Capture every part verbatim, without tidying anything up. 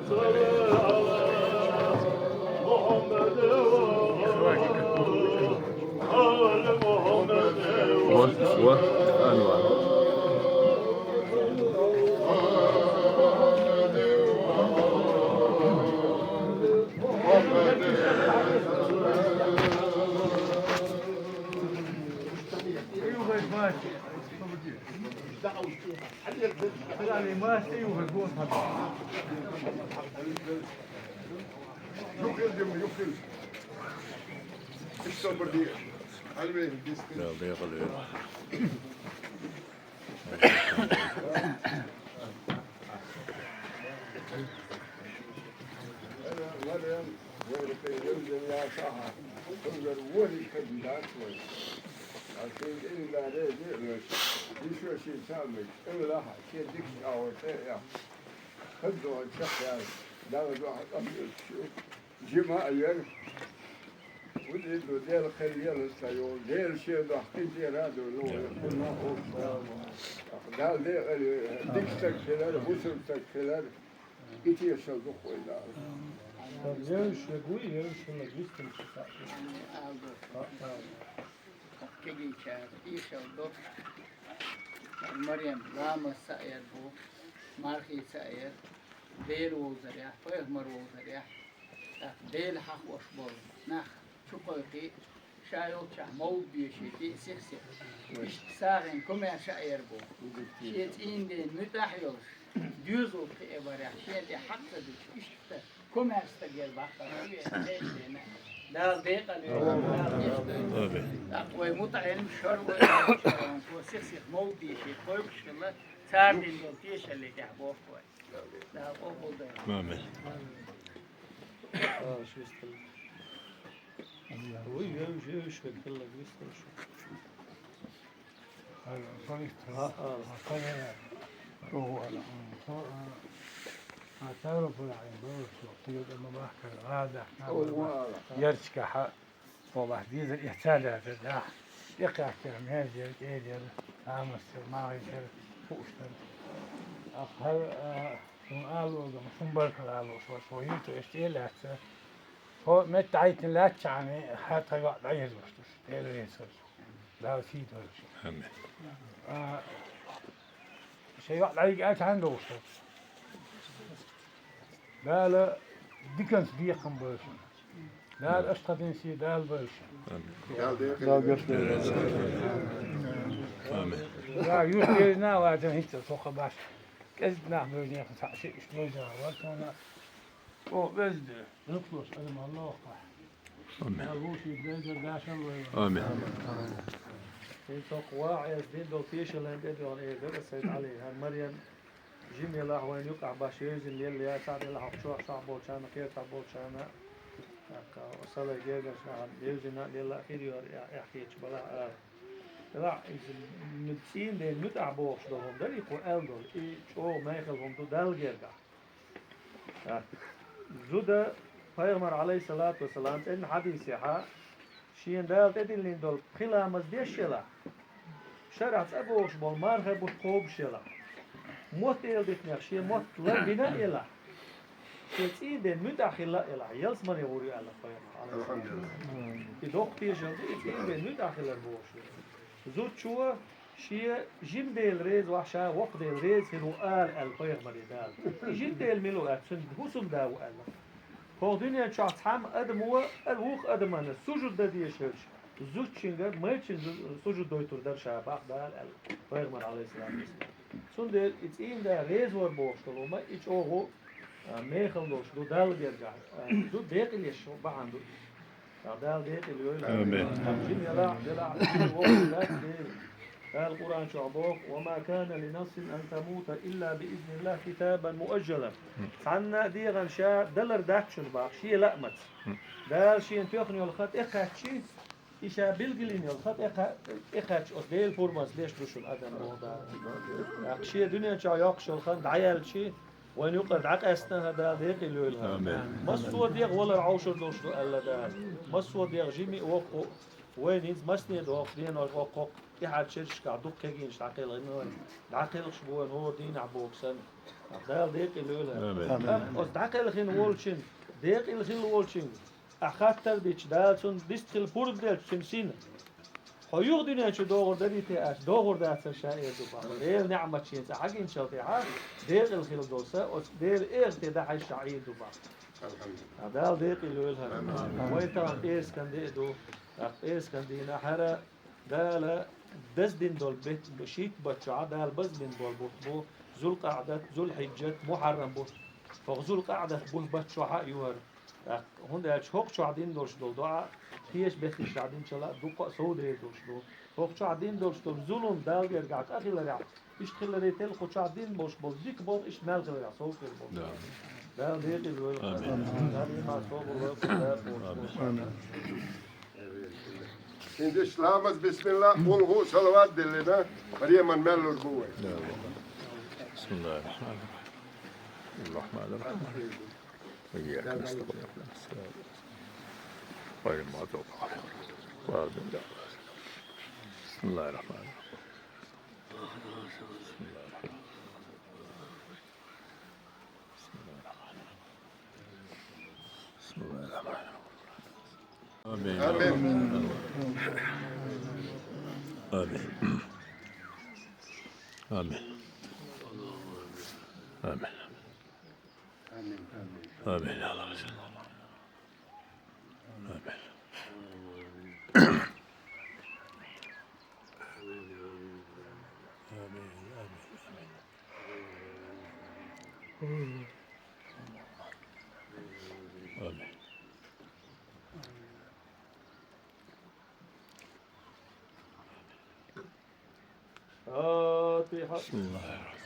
Ва, ва, Анвар. Жима а яр. Вуд ду Дела кхел елаш ца йолу, Дела шен дохкин тӀера а долу, кхунна а олуш. Далла декъала йойла, дика стаг хилар, бусалба стаг хилар, и тешал ду-кх вай Дала. Вевзаш вегуй, вевзаш хилла вистам шу саъ. Кегийчара тешал до. Марем ламаз саъ яр бу, мархий саъ яр, Дела вовзарехь, пайхамар вовзарехь, тӀаккха Дела хьахош болу нах чу кхойкхий, ша йолччохь мовлид деший тӀе а сих-сиха. Иштта сагӀина комаьрша а яр бу. Шен цӀийнан ден муьтӀахь а йолуш, доьзалгӀа кхиа барехь, шен тӀе хьакъ ца дуьтуш, иштта комаьрша стаг яр бахара, шен цӀийнан дена. Дала декъала йойла, Дала иштта. ТӀаккха вай мутаӀелим шор вай, цо сих-сиха мовлид деший кхойкхуш хилла, цара дина долу тешалле тӀехь боху вай. Дала къобал дойла. Амин. Вуй, вевзаш, вевзаш вегахь хилла вистам шу. Ярчкахьа, валлахь, дезар эхь ца лаьцар, дахь, тӀекхаьччара, маьждигера, кӀелера, ламаз дара, мархий дара, хууш дара. Ахьа, а, шуна ала луург, шуна баркалла ала лууш вара, шо юьртара иштта тӀе а лаьцна. Хьо метта дӀахӀиттина лаьттачхьана, хьан тхан йоӀ дӀаерзош ду, Дела реза хуьлда. Дала сий дойла шуна. Амин. А, шайн йоӀ дӀайига аьлла хьанна долуш ду? Дала диканца бекхам бойла шуна. Дала аша тхан дина сий Дала бойла шуна. Амин. Дала гечдойла. Амин. Ва юрт вежна а ваьжна хӀинца со ха баш. КӀезиг нах бевзинехь цхьаъ шиъ уьш бевзина вара суна. О, везде, рухлуш адам Аллах. Амин. Амин. Ин цо кху ваӀа эза дина долу тешалан тӀедоьгӀна эр дара Сайд Ӏали, хӀара Марем жима елахь вайна юкъахь баш евзина лелла, я цхьаъ делахь хӀокху чохь шахь болчарна, кхерчахь болчарна, тӀаккха салай гергарчарна евзина а лелла а хир ю хӀара, эхь хеташ балахь ара. Делахь иза цӀийнан ден муьтӀахь бохуш долу хӀума дара и кху аьлла долу, и чӀогӀа мехала хӀума ду Далла гергахь. Зуда пайхамар, Ӏалайхиссалату вассалам, цӀена хьадисехьа, шена Дала тӀедиллина долу пхи ламаз деш елахь, шарахь цӀа бохуш болу марха буш кхобуш елахь, мотт эладитинехь шен мотт лар бина а елахь, шен цӀийнан ден муьтӀахь хилла а елахь, ялсамане гӀур ю аьлла пайхамар, Ӏалайхиссалату вассалам. И доккха тешал ду, и цӀийнан ден муьтӀахь хилар бохуш ю. Зудчо шен жима Дела реза вахь, ша воккха Дела реза хир ву ала аьлла пайхамаре Дала. И жима Дела мила ву аьлла, цуьнан хӀусамда ву аьлла. ХӀокху дуьнен чохь цхьамма адамо а вукху адамана сужуд дан дезаш хилча, зудчуьнга, майрачуьнга сужуд дойтур дара ша бакъ Дала аьлла пайхамар, Ӏалайхиссалату вассалам. Цундела и цӀийнан да реза вар бохуш долу ма и чӀогӀа а, мехала долуш ду Далла гергахь, а, ду декъалеш бахьана ду. Дала декъала йойла. Амин. Жима елахь, делахь, воккха дац Дела. Дала Къуръан чохь боху: «Ва ма кана ли нафсин ан тамута илла би изниллахь китабан муажжалан». Цхьанна а дегӀан ша далар дац шуна боху, шен лаамца. Дала шена тоьхна йолу хан тӀекхаьччи, и ша билгалйина йолу хан тӀекха-, тӀекхаьчча оцу Делан пурбанца деш ду шуна адам боху Дала. ТӀаккха шен дуьнен чохь йоккхуш йолу хан дӀаяьлчи, вайна юкъара дӀакъаьстина хӀара Дала декъала йойла. Амин. Массо а дегӀ валар Ӏовшур долуш ду аьлла Дала. Массо а дегӀ жима а воккха а. Вайна хӀинца масане доху денош, оккху тӀаьхьарчу шерашкахь дукха кегийнаш дӀакхелхина вайна. ДӀакхелхаш бу вайна хӀора дийнахь боху санна. Дала декъала йойла. Амин. Амма оцу дӀакхелхина волчун, декъала хилла волчун, ахь хаттар дича, Дала цунна дистхила пурба делча цуьнан сина. Хьо юха дуьнен чу догӀур дарий те аьлча, догӀур дацара ша эр ду боху. Делан неӀматашна цӀа хьагинчул тӀаьхьа, декъала хилла долу са, оцу Делан эхарте дахьийша ша Ӏийр ду боху. Алхьамдулиллах. Дала декъала йойла хьан. Амин. Вай тахана пӀераскан де а ду. ТӀаккха пӀераскан дийнахь хӀара Дала даздина долу бет-, шийтта бутт чохь Дала базбина болу бутт бу Зулкъаъдат, Зулхьиджат, Мухьаррам бутт. ХӀокху Зулкъаъдат бутт бутт чохь а ю хӀара. ТӀаккха, хӀунда аьлча хӀокху чохь дина долуш долу доӀа, кхечу беттанашкахь динчул а дуккха а совдер долуш ду. ХӀокху чохь дина долуш долу зулам Далла гергахь къа хиларехь, иштта хиларе тела кху чохь дина болуш болу дика болу, иштта мел хиларехь сов хир болу. Да. Дала декъала войла. Амин. Дала иман, собар войла, Дала помощь. Амин. ХӀинца иштта ламаз, бисмилла, къулгӀу, салават диллина, Марем мел лур бу вай. Да. بسم الله الرحمن الرحيم. الرحمن الرحيم. إياك نستعين. غير المغضوب عليهم ولا الضالين. بسم الله الرحمن الرحيم. بسم الله الرحمن الرحيم. بسم الله الرحمن الرحيم. آمين. آمين. آمين. آمين. آمين. آمين يا الله. آمين. آمين، آمين، آمين. آمين. فاتحة. بسم الله الرحمن الرحيم.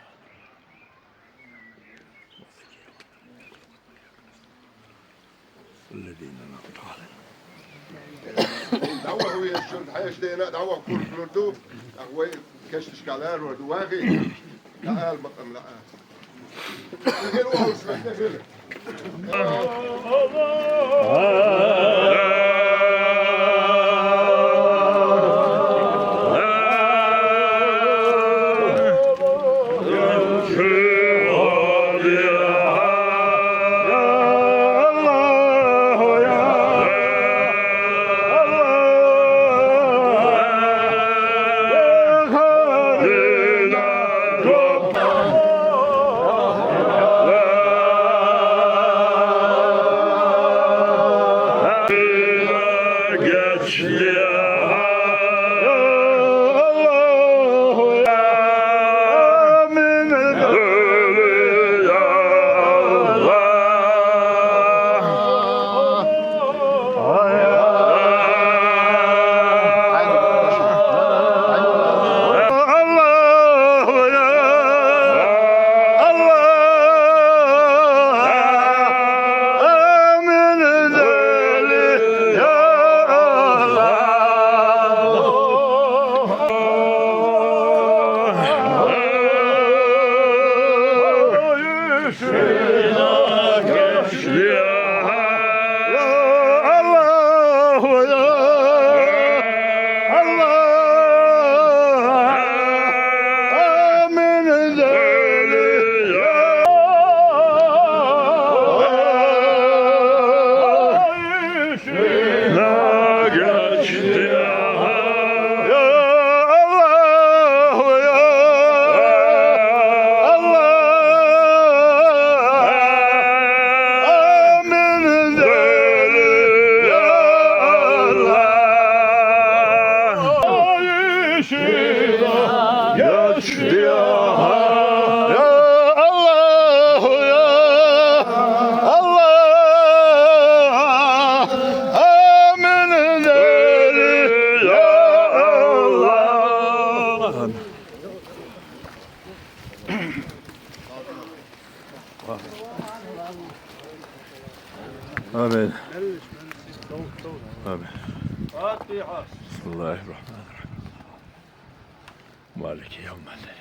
الذين أنعمت عليهم. دعوة هو يشتغل، حياة دينا، دعوة كل فلوردو، أخوي، كشتش كالار، وردو واغي. لا، المقام، لا. آمين. آمين. بسم الله الرحمن الرحيم. مالك يوم الدين.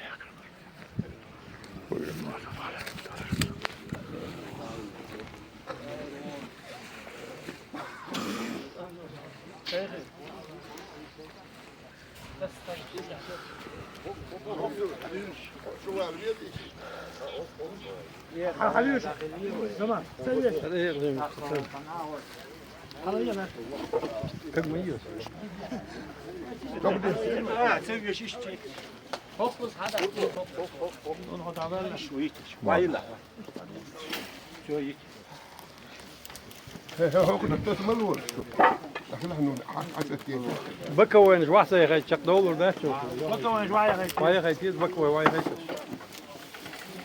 بكوين واحد يا أخي، تشق دولار ده شو؟ بكوين واحد يا أخي. واحد يا أخي، تيز بكوين واحد يا أخي.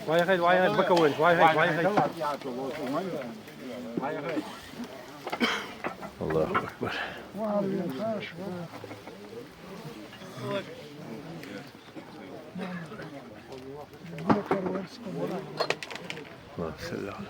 واحد يا أخي، واحد يا أخي، بكوين واحد يا أخي، واحد يا أخي. الله أكبر. اللهم صل على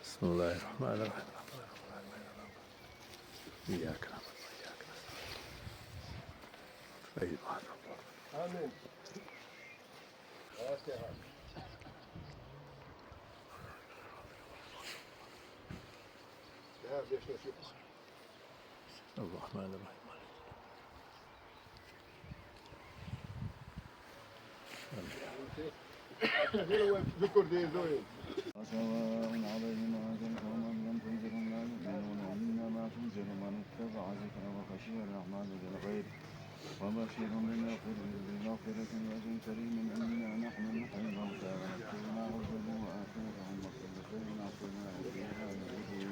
بسم الله الرحمن الرحيم. إياك نعبد وإياك نستعين. آمين. الرحمن الرحيم. سواء عليهم أأنذرتهم أم لم تنذرهم لا يؤمنون إنما تنذر من اتبع الذكر وخشي الرحمن بالغيب وبشرهم بمغفرة، بمغفرة وأجر كريم إنا نحن نحيي الموتى ونكتب ما قدموا وآثارهم وكل شيء أحصيناه في إمام مبين.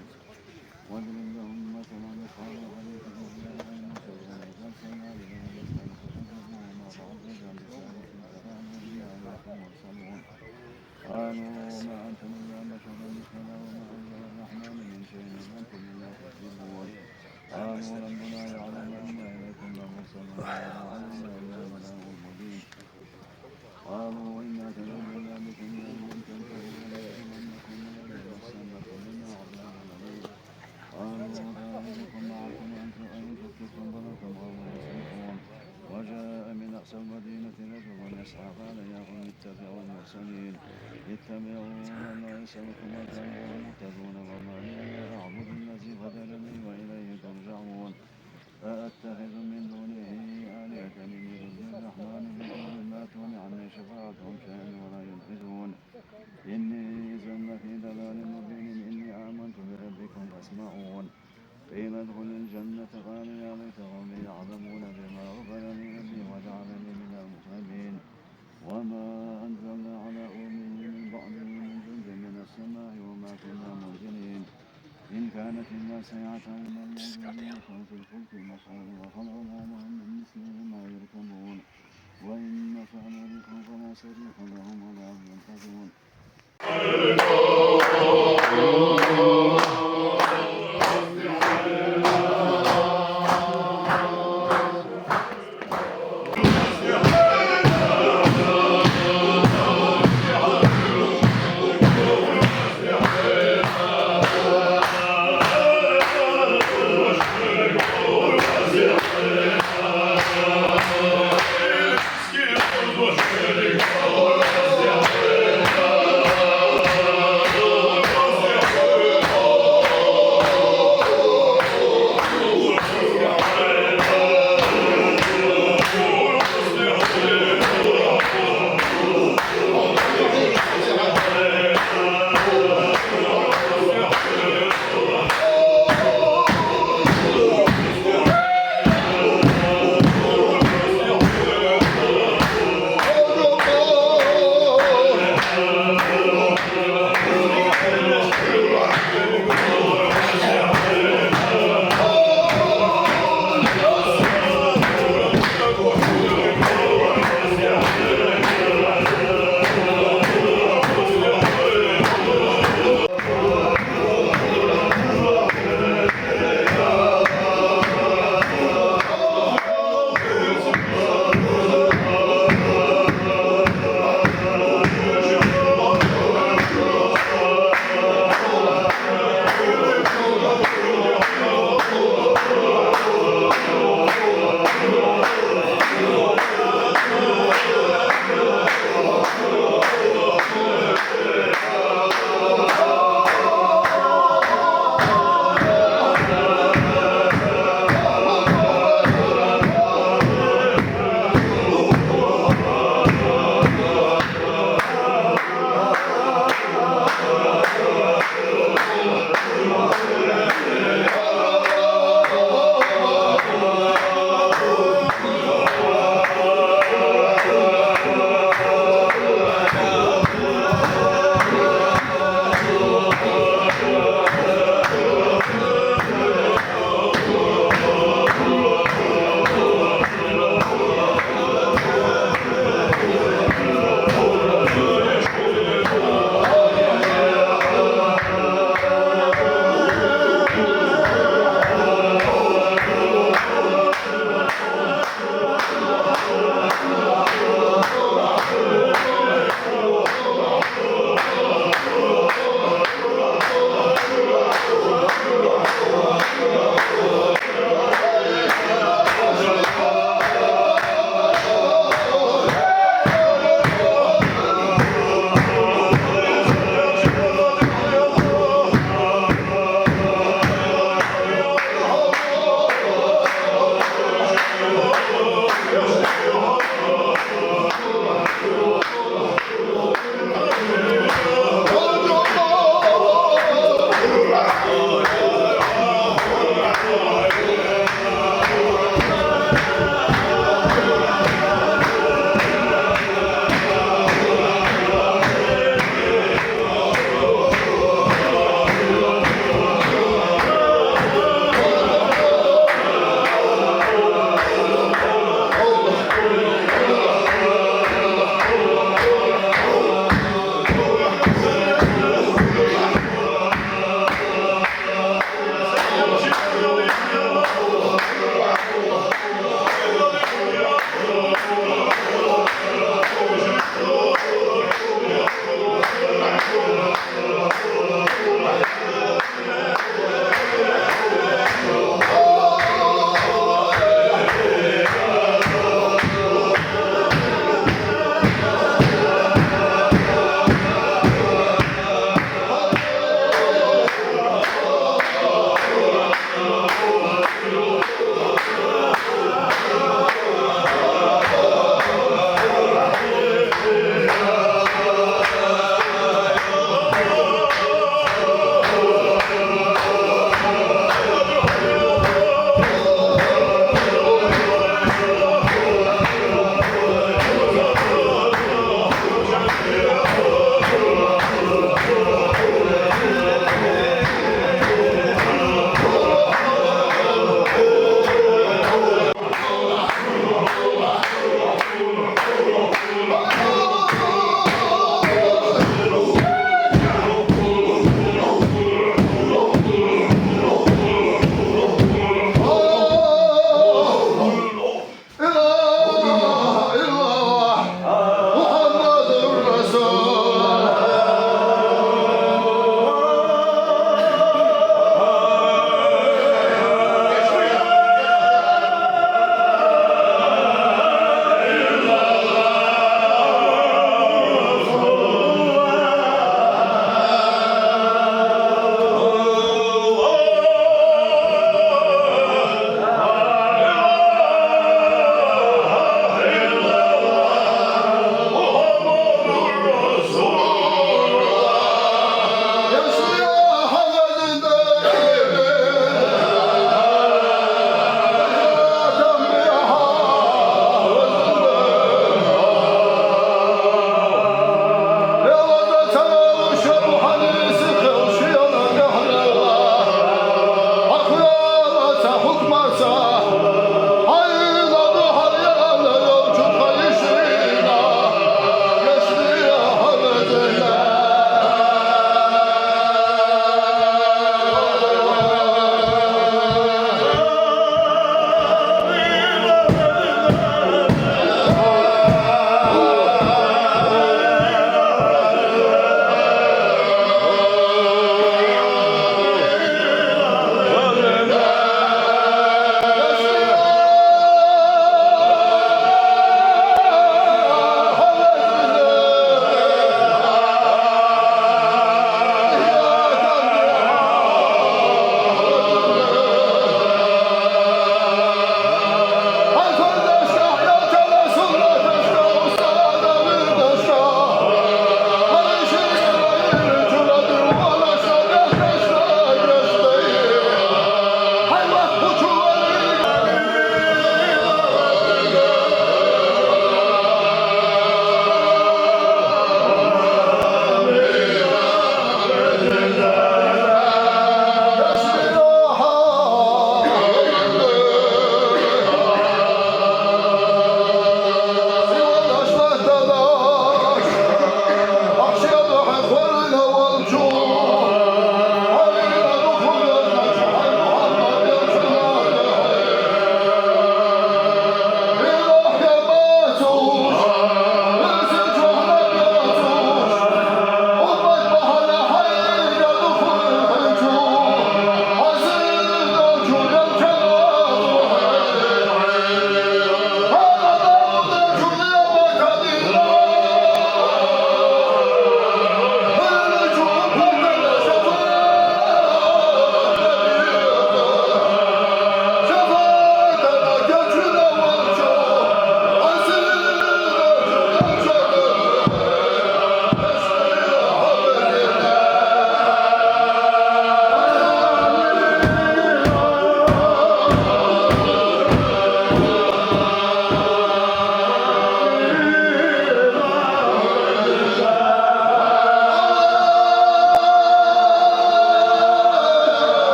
واضرب لهم مثلا أصحاب القرية إذ جاءها المرسلون إذ أرسلنا إليهم رسلا فتكذبوهما فعززنا بثالث فجعلنا فيها نارا يحرقون. قالوا ما أنتم إلا بشر مثلنا وما أنزل الرحمن من شيء إن أنتم إلا تكذبون. قالوا ربنا يعلم إنا إليكم لمرسلون وما علينا إلا البلاغ المبين. قالوا إنا كذبنا بكم لئن لم تنتهوا لنرجمنكم وليمسنكم منا عذاب أليم. قالوا طائركم معكم أن، أئن ذكرتم بل أنتم قوم مسرفون. وجاء من أقصى المدينة رجل يسعى قال يا قوم اتبعوا المرسلين. اتبعوا من لا يسألكم أجرا وهم مهتدون وما لي لا أعبد الذي فطرني وإليه ترجعون. أأتخذ من دونه آلهة إن يردن الرحمن بضر لا تغن عني شفاعتهم شيئا ولا ينقذون. إني إذا لفي ضلال مبين. إني آمنت بربكم فاسمعون. قيل ادخل الجنة قال يا ليت قومي يعلمون بما غفر لي ربي وجعلني من المكرمين. وما أنزلنا على أمي من بعد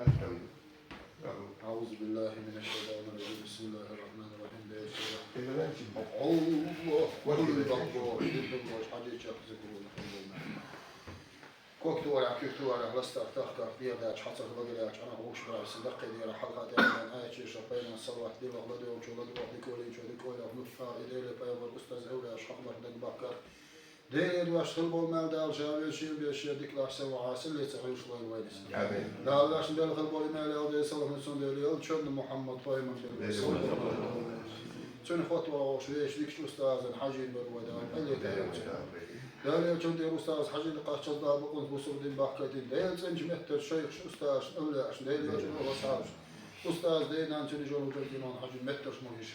أعوذ بالله من الشيطان الرجيم. بسم الله الرحمن الرحيم. Дела шоайла. Аллаху акбар. Аллаху акбар. Хьажи чакх зикру. Кок торе, куьг торе, ластагӀа, тахкагӀа, дера даьча, хьацах багаряьча, Ӏанах вовшах бара, сан даккхий дера, хьалха тӀехьа аьлла, аьчеша, пайхамар салават дилла, ладоьгӀчо, ладоьгӀа, дика олийчо, дика ойла, нуц ара, и Деле, пайхамар, устаз, эвлаяаш, хьакъ барт дагабаккхар. Делера ваьш хила болу мел Дала ша вешан, бешан дика лахь сан вахьа, сирлица хьуьйсуш лойла вайна. Амин. Дала ваьшна белла хила болу мел ял Деле, салам цунна Деле, ял чонна Мухьаммад пайхамар белла. Цуьнан хотта вогӀуш вешан дикачу устазан хьажийна белла вай Дала, Ӏеллита. Дала ял чун дера устаз хьажийна кхаччалц Дала бакъонца бусурдин бахкайтина. Дела цӀеначу меттара шайхаш, устазаш, эвлаяаш, Дела ял чун васхьабаш. Устаз дайнан цуьнан жолу жантинон хьажийна меттарш ма хиш.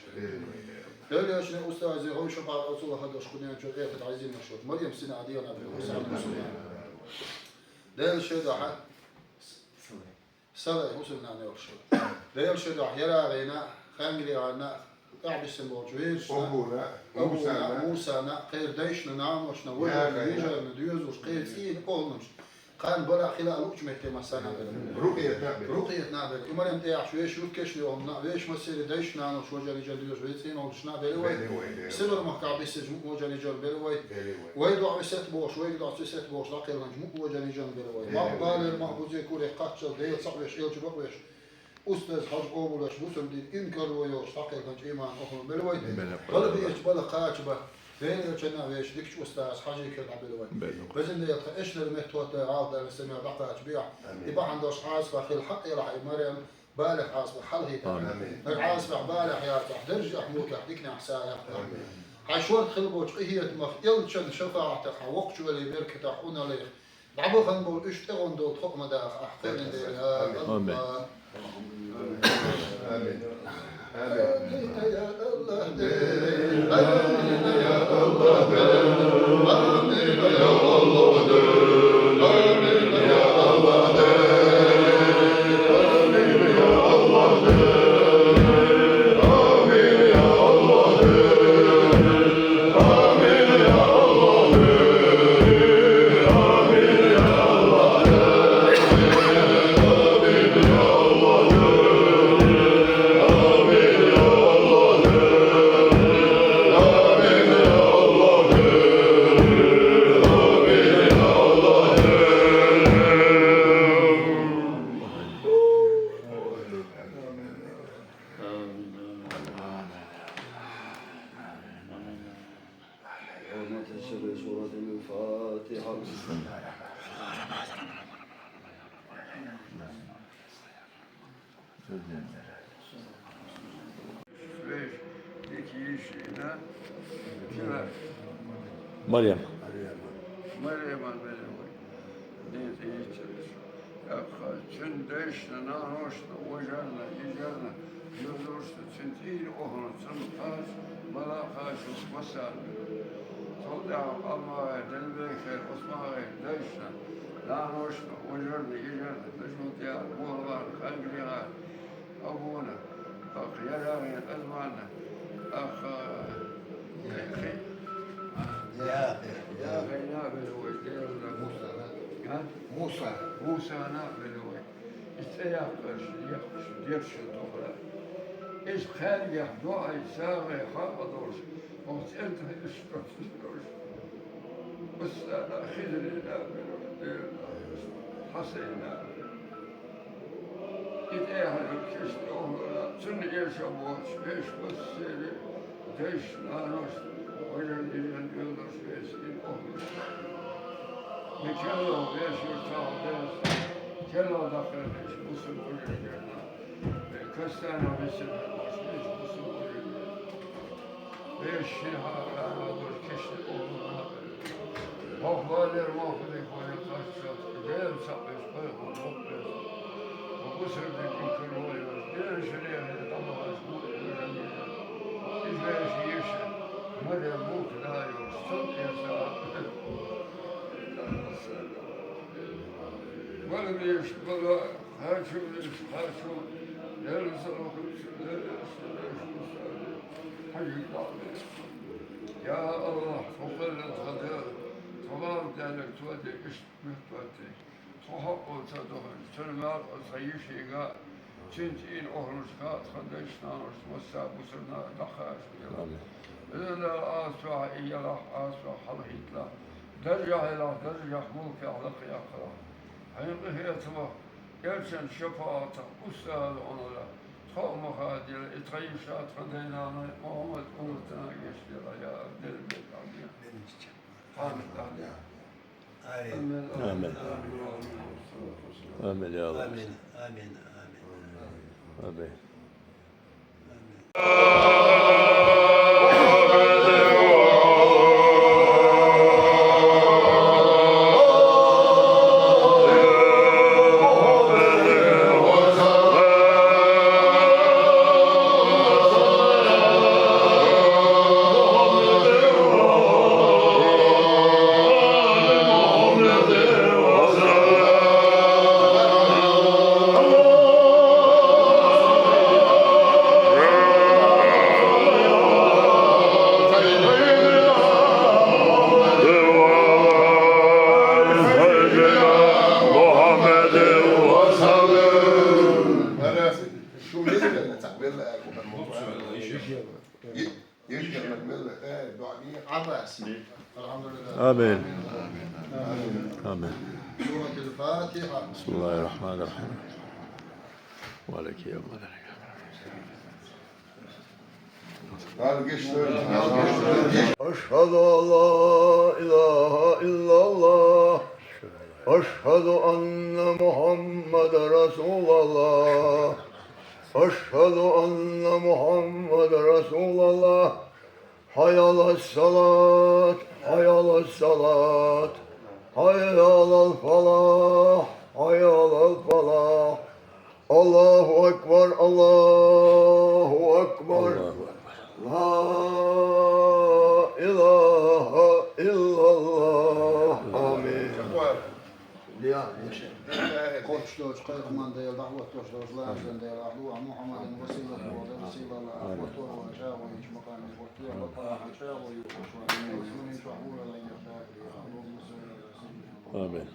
Дела ял чун устазе гӀой шапӀа оцу лахадош кхунен чу эхад Ӏазимаш вац. Марем сина а дена а бе, Хьусайн мусулман. Дела шеда хьа. Салай, мусульман йолуш. Делан ши дуьхьа ярагӀина, хангри гӀанна, тӀаьхьабиссина болчу вирусна, Абуна, Абуна, Мусана, Мусана, кхеран дайшна, наношна, вежарна, йижарна, доьзалш, кхеран цӀийнан охӀланаш, кхана бала а хила а луучу метте массарна а белла. Рукъиятна а белла. Рукъиятна а белла. И Марем тӀехьаш вешан юрт кешнехула, вешан массеран дайшна, нанош, вежарий, йижарий, доьзалш, вай цӀийнан охӀланашна а белла вай. Белла вай, белла. Сибар махкахь биссинчу муьлхха вежарий, йижарий белла вай. Вай дуьхьа весет бохуш, вайга дуьхьа весет бохуш дӀакхелхинчу муьлхха вежарий, йижарий белла вай. Ма балера, ма бузекуре кхаччалц Дела цхьаъ веш, элча бакъвеш, устаз хьажа къобалвеш, бусурдин инкарло йолуш дӀакхелхинчу иман охӀланаш белла вай. Белла вай. Бала беача бала кхача бан, Делан элчанна а вешан дикачу устаз хьажий кхел дӀабелла вай. Белла вай. Везан Дела, тхан эшнара метта хӀотта гӀалат даьлла самел дӀакхача бехьа. Амин. И бахьана долуш Ӏазапах хила хьакъ елахь и Марем. Балех Ӏазапах хьалахьийта. Амин. Амин. Даг Ӏазапах балех яцахь, даржех, муьлххех диканехь сагӀех. Амин. Хьайн шорта хила болчу къинхетамах, элчан шафаӀатах, хьан воккхачу велий беркатах, Ӏуналлех, дӀабахана болу уьш тӀегӀан долу тхо а ма даха, ахь кхоьллина Дела, я Аллах. Амин. Амин. Амин. بحرمة سر سورة الفاتحة. Марем. Марем, Марем. Ден тӀе йиццалаш. Яккха, цуьнан дайшна, наношна, вежарна, йижарна, юьртдошна, цуьнан цӀийнан охӀланна, цунна кхача, бала а кхача массарна. Цул тӀаьхьа КъамагӀеран, Делбекеран, ӀусмагӀеран дайшна, наношна, вежарна, йижарна, Нажмутиярна, МухьалгӀарна, ХангригӀарна, Абуна, тӀаккха Ярагъин Азманна, тӀаккха Яхи-, Яхи-, Яхина а велла вай, Делан. Мусана. А? Муса. Мусана а велла вай. И цӀе яккхарш, яккхарш, дерш тохара. Иза кхаьргех доӀай, сагӀай хьакъ долуш, хӀокху цӀен тӀе иштта долуш. Мусана а, Хизрина а велла вай, Делан. Хьасайна а велла вай. И тӀехьа кхечу тӀе охӀланна, цунна эшам боцуш, вешан массеран дайшна, наношна, вежарий, йижарий, доьзалш, вешан и охӀланаш. И керла вешан юьртахь веза, керла даккхийчу бусулба вежарий, кастана висина вешан бусулба вежарий. Вешан шен хьала долу кешнийн охӀланаш. Хьох валера вохуьйтуш вайн кхаччалц, Делан цхьаъ веш пайхамар воккхавеш. Ва бусурдин инкарло йолуш, Делан шарӀехь дӀабахаш бу и вежарий. Иза вешан йиша, Марем, вукху да йолуш, цунна тӀера сагӀа. Бала беш, бала, кхачо беш, кхачо, Делан салам хуьлда цунна, Делан салам хуьлда цунна, хьажийна дӀа а беш. Я Аллах, тхо кхоьллина тхан Дела, тхо ма-, даьлларг тхо де, иштта муьлхха тӀе. Тхо хьакъо ца дохуьйту, цуьнан мел а тхан йишига, цуьнца ийна охӀлушка, тхан дайшна-наношна, массарна бусурнана дӀакхача хила. Амин. Иза Дала асфахь иялахь, асфахь хьалхийталахь, даржехь елахь, даржехь мулкехь лакхъяккхалахь. Хьайн къинхетамах, элчан шапаӀатах, устаза Ӏуналахь, тхо а ма хадийла, и тхан йиша, тхан дай-нана, Мухьаммад умматана гечделахь, я Рабби, Делан бекхам бе. Амин. Амин. Амин. Амин, я Аллах. Амин, амин, амин. Амин. آمين. آمين. سورة الفاتحة. بسم الله الرحمن الرحيم. مالك يوم الدين. أشهد أن لا إله إلا الله. أشهد أن محمد رسول الله. أشهد أن محمد رسول الله. حي على الصلاة، حي على الصلاة، حي على الفلاح، حي على الفلاح. الله أكبر، الله أكبر. الله أكبر. لا إله إلا الله. آمين. Корчдоч, кайхман дел, дагӀват дош дош, лазан дел, ахлу Мухаммадан василат, василала, ахватор ва чагъо ич макъами, ватия ва пара чагъо ю. آمين.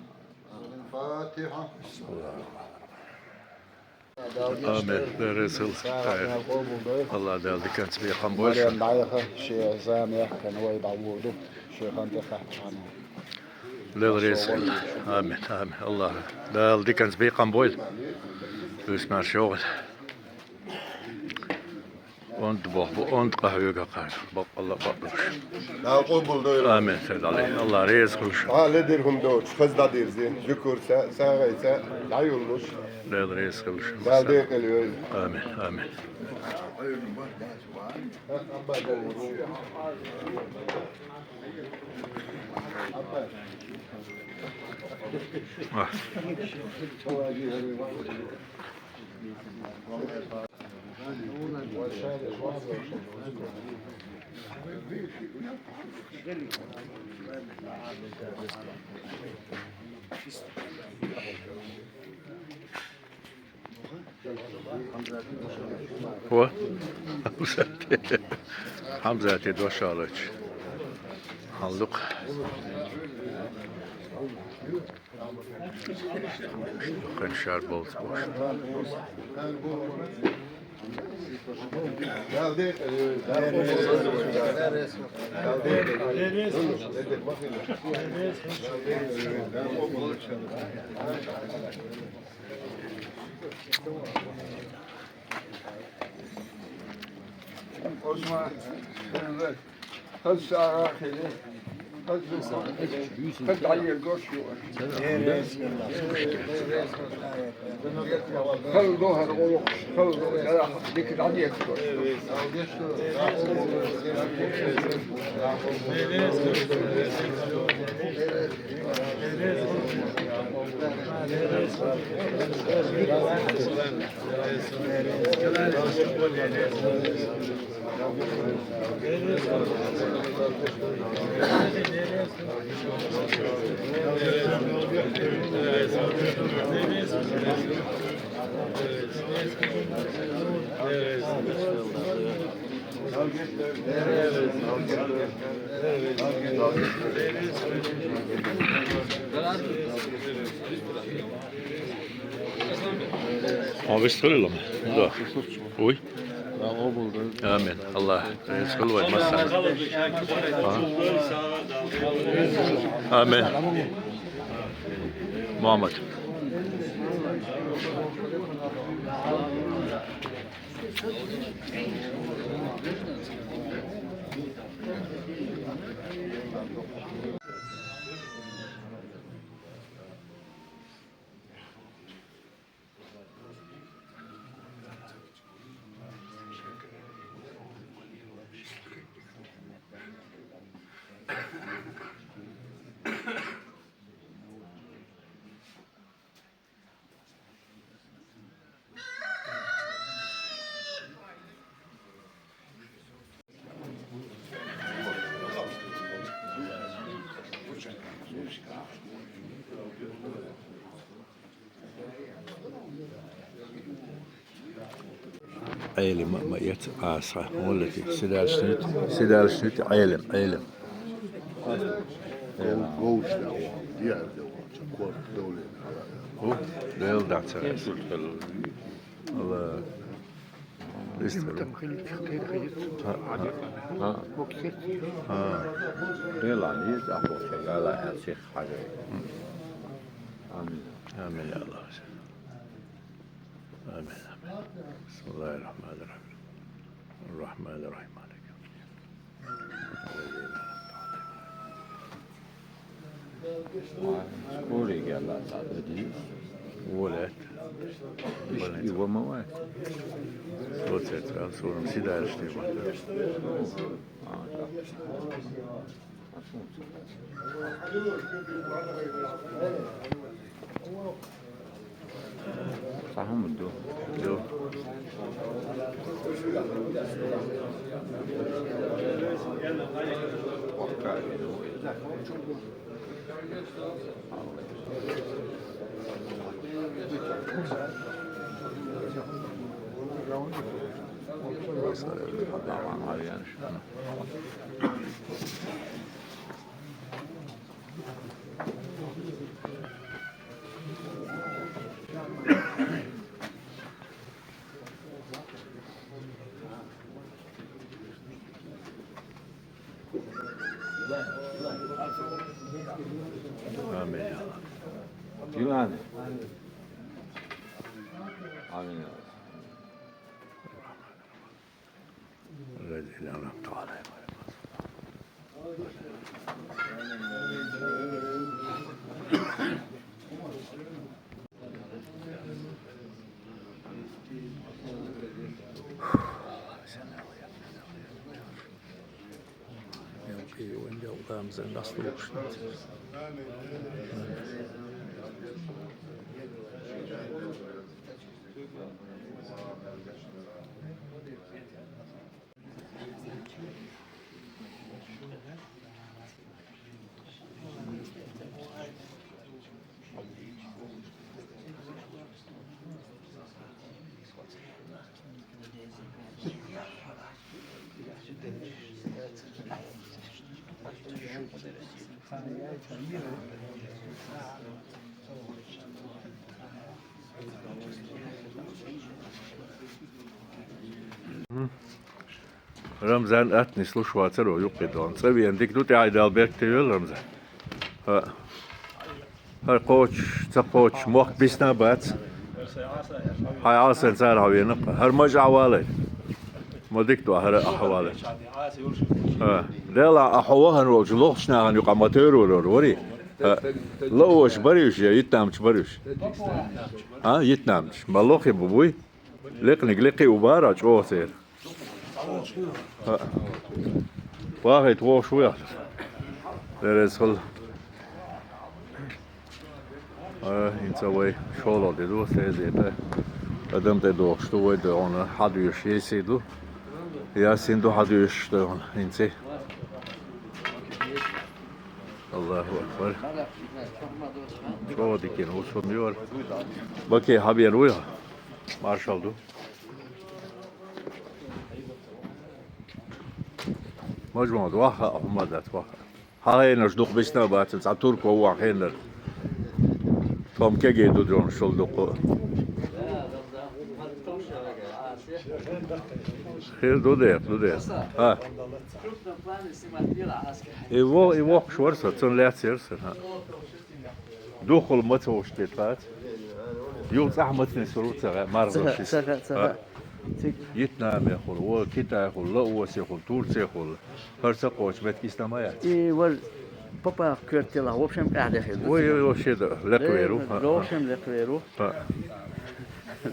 الفاتحة. آمين. Деррес хила. Алла Дала диканца бекхам бойла. Марем дӀаяха, шен зама яхкана вай дӀаводу, шен хан тӀе кхаьччахьана. Лела реза хила. Амин, амин. Алла Дала диканца бекхам бойла. Уьш марша йогӀийла. Онда боху, онда къахьоьгу кхара. Баккъалла а бакъдолуш. Дала къобал дойла. Амин, Сайд Ӏали. Алла реза хуьлуш. Ӏа ледира хӀума доцуш, хаза дӀадирзи. Зуькур ца, сагӀай ца, дӀайоллуш. Лела реза хуьлуш. Дала декъала йойла. Амин, амин. А. Хьо? Хьамзате дош алоч. Хьалдукха. Кхин шар болц бош. Осман, хаза сагӀа хили, хаза зума хили, хаза дӀаергош ю. Хала ду хӀара гӀуллакхаш, хала ду, дика дӀаергош. Хьо вистхилла? Да. Уй. Амин. Аллах рази хилва вай массане. А? Амин. Мухьаммад. Ӏелим ма, ма эца Ӏаса, валлахӀи, сидаьлча нуьйта, сидаьлча нуьйта Ӏелим, Ӏелим. Говш да вон, диар да вон, ча корта довлен. ХӀу, Дела дац аса. Алла. Там ходить, ходить. ХӀа, хӀа, хӀа. Дела низ ахо шагала ан сих хьажай. Амин. Амин, я Аллах. آمين، آمين. بسم الله الرحمن الرحيم. الرحمن الرحيم. مالك يوم الدين. الذين أنعمت عليهم. Скорый гелла садыди. Волет. Ишти вамавай. Вот это, а, сурам сидаьлча нуьйта. А, да. Цхьа хӀума ду. Ду. آمين. Yılani. Amin. الذين أنعمت عليهم. Рамзан, атта нислуш вацаро юккъе дон. ЦӀа вена дика ду, тӀаьхьа Дала беркате йойла, Рамзан. ХӀаъ. ХӀара кхочуш, ца кхочуш, мохк бисна а бац. Хьай Ӏасен цара хьавена-кх. ХӀара мажа Ӏа валар. Ма дика ду хӀара Ӏа хьавалар. ХӀаъ. Дела, Ӏа хьо вахана волча лохача нахана юкъа ма тойрар вар, вари? ХӀаъ. Лаош барий уьш, я йитнамча барий уьш? А, йитнамча. Ма лохе бу буй? Лекханиг лекхе а бу бара, чӀогӀа церан. ХӀаъ. Вахийта вогӀуш ву яхаш. Дерриг хала. А, хӀинца вай шолгӀа де ду, сезе тӀе. Адам тӀедохуш ду вай, догӀана хьадоьшуш Ясин ду. Ясин ду хьадоьшуш догӀана хӀинца. Аллаху акбар. ЧӀогӀа дикина ву со миора. Баке хьабена вуй хьо? Мажмуд, ваха, хӀума дац, ваха. Хьан хенарш дукха бисна а бац, цхьа турко ву хьан хенара. Хьо-м кегий ду, дронаш шул дукха. Хир ду декъ, ду декъ. ХӀа. И во-, и воккхаш вар со, цунна лаьцна яр сан, хӀа. Духхьал маца вовшахкхетта хац. Юха цӀахь маца нисвелла ца гӀе, маргӀаш. Ца, ца, ца. ХӀа. Цига. Вьетнаме хуьлу, во Китае хуьлу, Лаосе хуьлу, Турце хуьлу. ХӀара ца кхочу меттиг иштта ма яц. И вара папах коьртелахь, в общем, къаьхьа дехира ду. Вай, цига. Вообще, да, лекхавер ву. Э, в общем, лекхавер ву. ХӀа.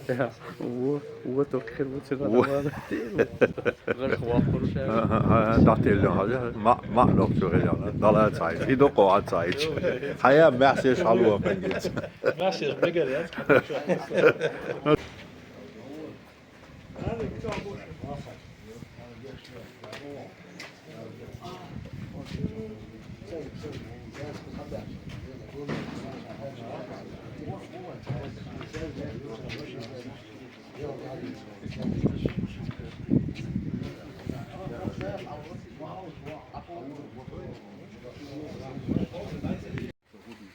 Да, во, во тохкир ву цига. Во. ГӀарх воккхур ша. ХӀа, хӀа, хӀа, дӀателлина хьажа. Ма-, маьӀ нохчо гӀелъяна. ДӀала ца Ӏийча. И дукха Ӏа ца Ӏийча. Хьая, маьхсеш хьалуо мангица. Маьхсеш мегар яц.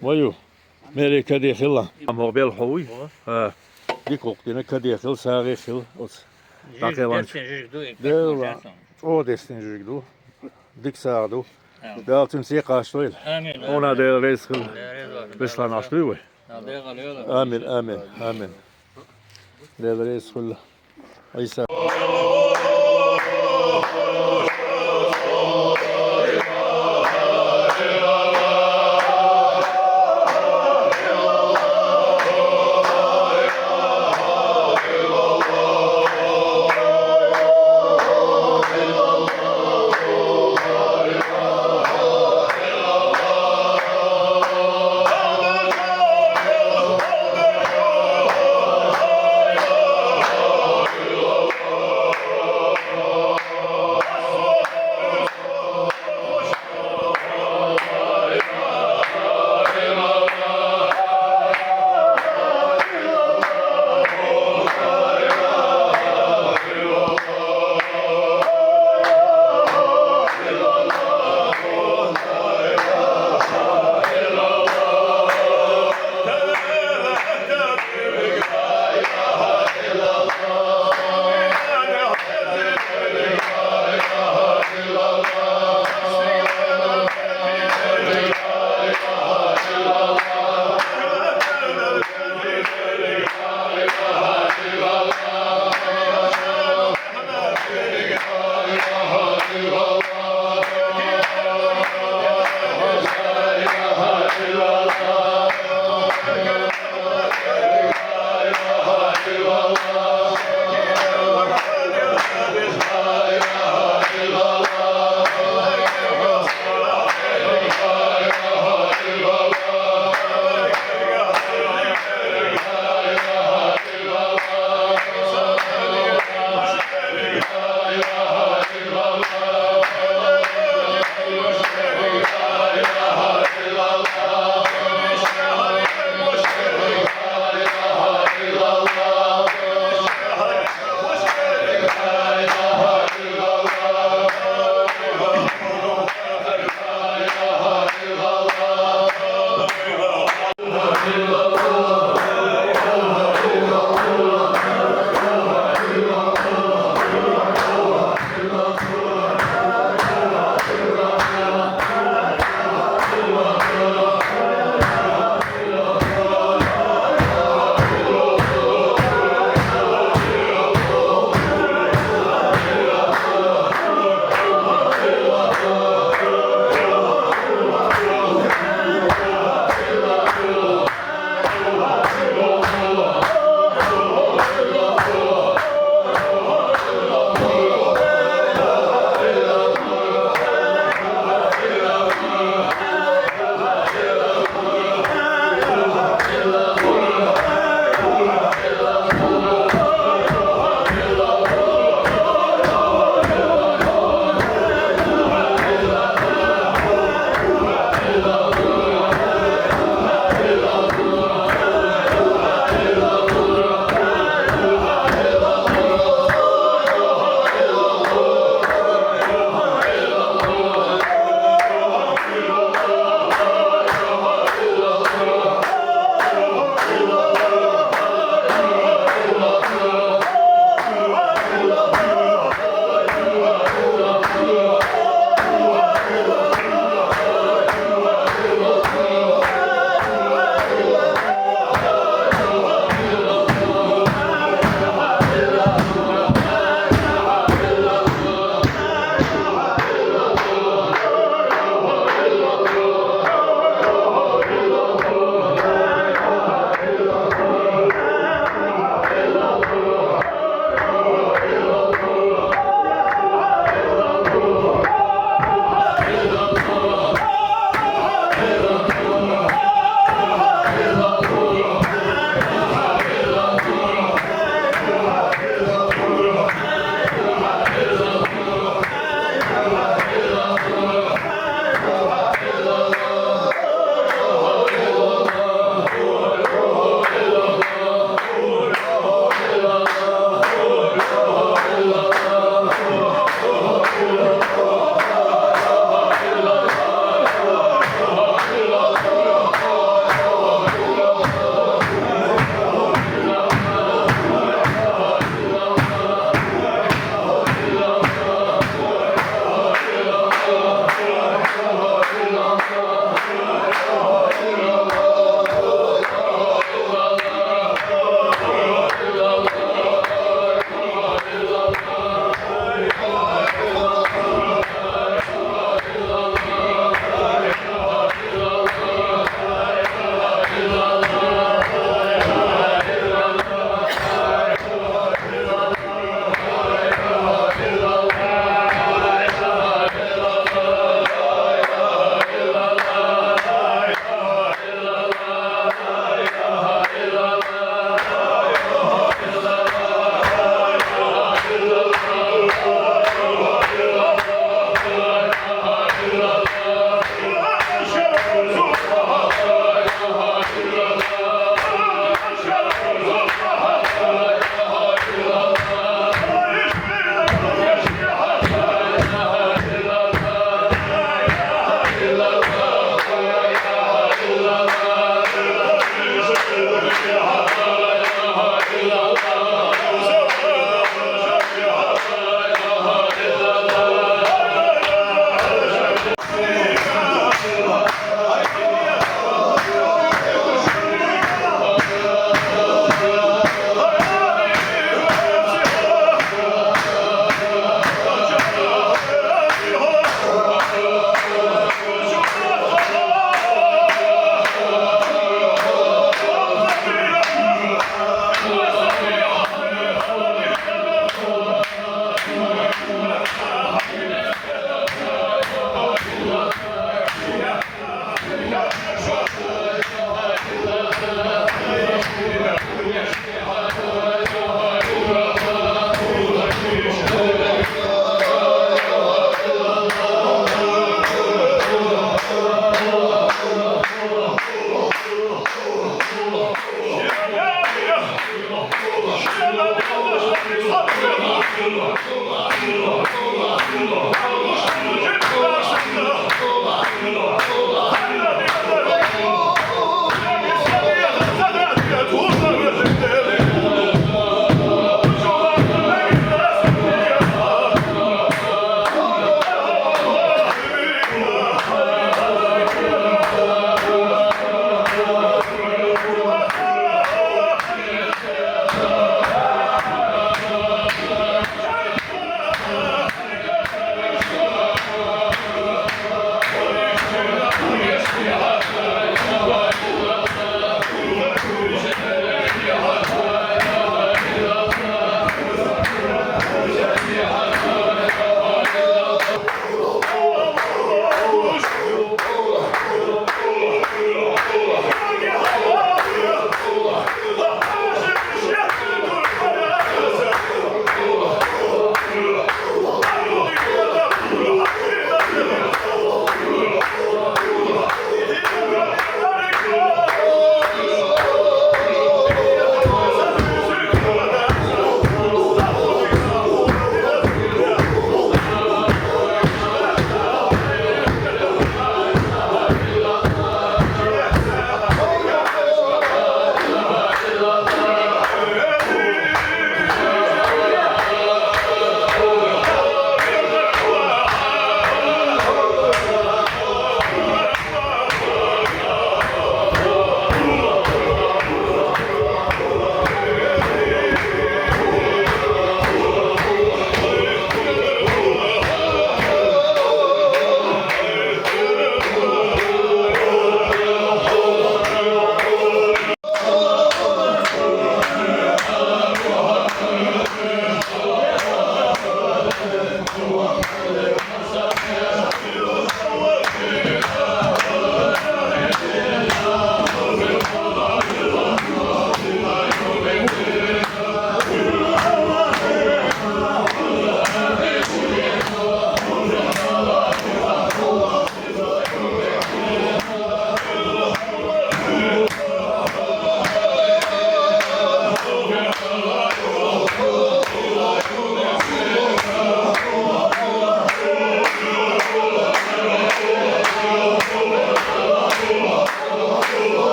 Ваю, мере каде хилла. Амма белхьо вуй? О. А, дика гӀуллакх дина, каде хила, сагӀе хила оцу. Жижиг дӀакхеланча. Дерстина жижиг ду, и Дела, кхаччалц. ЧӀогӀа дерстина жижиг ду. Дика сагӀа ду. Ам. Дала цуьнан сий кхаччалойла. Амин. Хьуна Дела реза хила. Дела реза хила. Беслан, Ӏаш дуй вай? Дела реза хила. Амин, амин, амин. Дела реза хила. Ӏийса.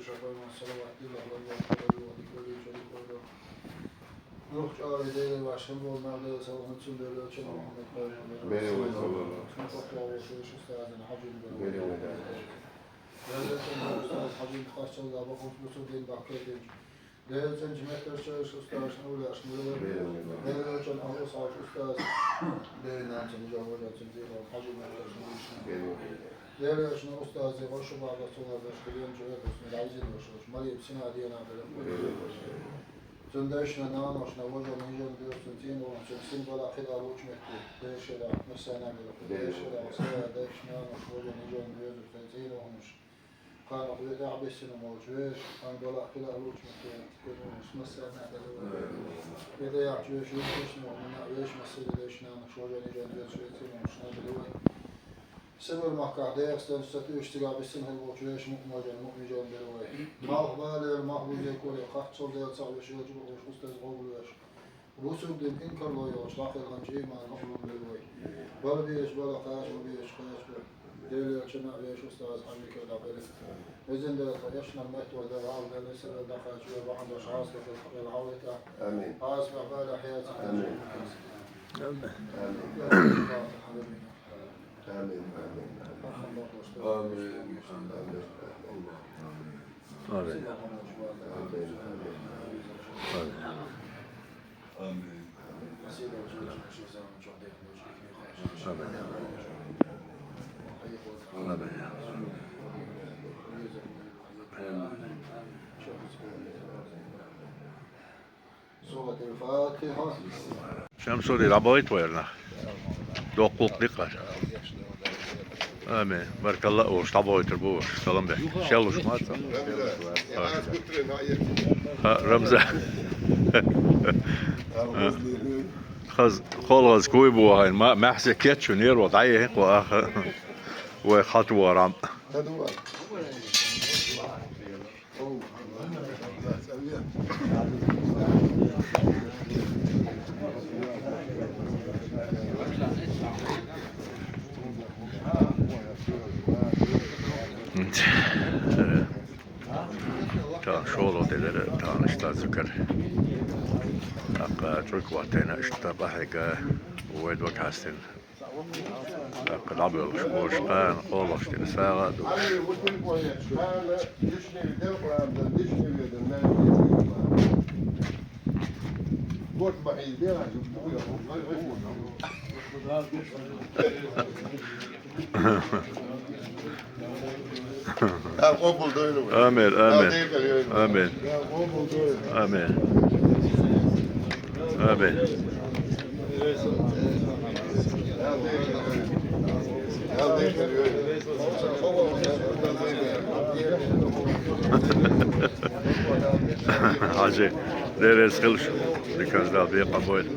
Шапайна салават дилла валла валла валла валла. Рухчари дела вашан бол мавдела салават сун дела чан Мухаммад пайгамбар. Бери валла валла. Сун кохла воши шустазан хаджин бери. Бери валла. Дела чан устаз хаджин хасчалла бахус бусурдин баккетин. Дела чан чиметтер чай шусташ наулашмула. Бери валла. Дела чан аху саш устаз. Дела чан жавла чан дела хаджин бери. Бери валла. Дервешна устази гъошу баба цула дашкилен чура дусни райзин вошуш. Мария псина диана дервешна. Цундешна наношна вожа нижан дерсун цин вон цун син бала хида лучметти. Дершела масана дервешна. Дершела сая дершна нош вожа нижан дерсун цин вонш. Кана хуя да бесина молчвеш. Ан бала хида лучметти. Кунуш масана дервешна. Беда я чвеш юшна мана веш масана дершна нош вожа нижан дерсун цин вонш на дервешна. Сибир махках дехстан сатуш сига бисин хил вочвеш мукмажан мукмижан бервай. Мах балер мах бузе коре хахцол дел цавеш ёч бухуш устаз гобулвеш. Русугдин инкарло ёч лахил ханч иман хохлум бервай. Бал биеш бала каш бу биеш каш бу. Дели чана веш устаз ханжи кер да бели. Эзен дел яшнал мет ва дел гал дел сибир да каш ва баханда шас ва хил хавлика. Амин. Аз ва бала хият. Амин. Амин. Амин. Амин. Амин. Амин. Амин. Амин. Амин. Шамсури, дӀабойтвайрна. Доккхулкъ дикъар. Амин. Баркалла, уж дӀабойтар бу, салам бе. Шелуш маца. Ха, Рамза. Хаз, холгаз куй бу хайн, ма, махсе кетчу нерва, дӀай, хо, аха. Вай хатварам. Та шоло делер, та ништа зукар. Ака чук ватена, ишта бахега, уэд вакастин. Къалабелгъуш бошкъан, къолгъуш дин сагъа ду. Амин, амин. Амин. Амин. Амин. Хьажи, деррес хилш, диканзал бекъа бойла.